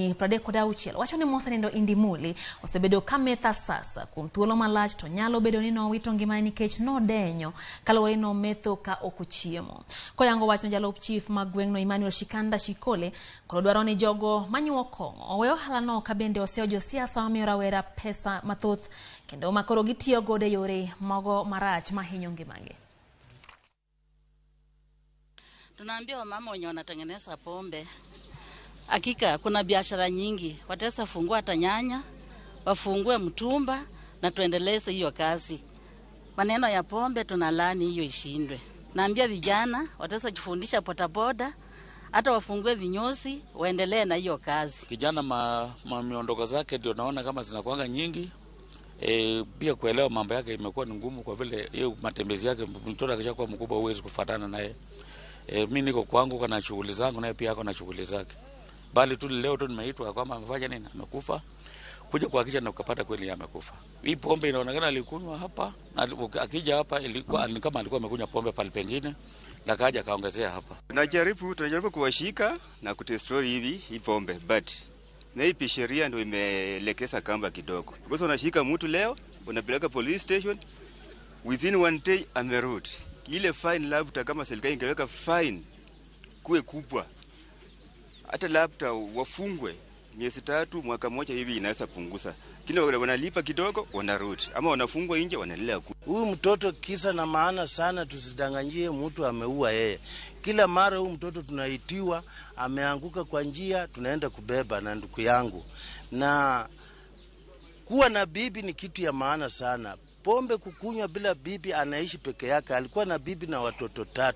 36 wacho ni mosenindo Indimuli osebedo ka metho asasa kuom thuolo malach to nyalo bedo ni nowito ngimane nikech nodenyo kaluwore ni nometho ka ok ochiemo. Koyango wachno, jalup chief ma gweng'no Emmanuel Shikanda Shikole koro dwaro ni jogo manyuo kong'o owe ohalano ka bende oseyo josiasa mamiyo rawera pesa mathoth kendo ma koro gitiyo godo e yore mogo marach mahinyo ngimagi. Tunaambia wamama wenye wanatengeneza pombe, hakika kuna biashara nyingi, wataweza fungua hata nyanya, wafungue mtumba na tuendeleze hiyo kazi. Maneno ya pombe tunalaani hiyo ishindwe. Naambia vijana wataweza jifundisha bodaboda, hata wafungue vinyozi, waendelee na hiyo kazi. Kijana ma miondoko zake ndio naona kama zinakuanga nyingi. Pia kuelewa mambo yake imekuwa ni ngumu kwa vile hiyo matembezi yake, mtoto akishakuwa mkubwa huwezi kufuatana naye. Mi niko kwangu kana shughuli zangu, naye pia ako na shughuli zake. Bali tu leo tu nimeitwa kwamba amefanya nini, amekufa, kuja kuhakikisha na ukapata kweli amekufa. Hii pombe inaonekana alikunywa hapa, na akija hapa ilikuwa ni kama alikuwa amekunywa pombe pale pengine, na kaja akaongezea hapa. Tunajaribu kuwashika na kudestroy hivi hii pombe, but maybe sheria ndio imeelekeza kamba kidogo, because unashika mtu leo unapeleka police station, within one day amerudi. Ile fine labda kama serikali ingeweka fine kuwe kubwa, hata labda wafungwe miezi 3, mwaka mmoja hivi, inaweza punguza. Lakini wanalipa kidogo wanarudi, ama wanafungwa nje wanaendelea. Huyu mtoto kisa na maana sana, tusidanganyie mtu ameua yeye. Kila mara huyu mtoto tunaitiwa ameanguka kwa njia, tunaenda kubeba na ndugu yangu. Na kuwa na bibi ni kitu ya maana sana. Pombe kukunywa bila bibi, anaishi peke yake. Alikuwa na bibi na watoto 3.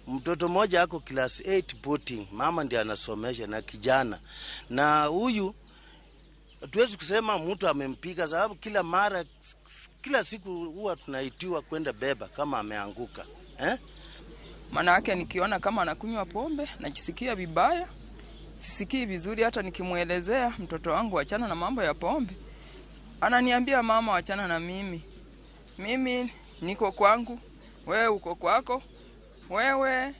Mtoto mmoja ako class 8 boarding, mama ndiye anasomesha na kijana. Na huyu tuwezi kusema mtu amempiga, sababu kila mara, kila siku huwa tunaitiwa kwenda beba kama ameanguka. Maana yake nikiona kama anakunywa pombe najisikia vibaya, sisikii vizuri. Hata nikimuelezea mtoto wangu achana na mambo ya pombe, ananiambia mama achana na mimi, mimi niko kwangu, wewe uko kwako, wewe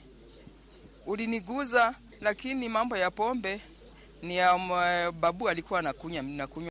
uliniguza, lakini mambo ya pombe ni ya babu alikuwa anakunywa, nakunywa.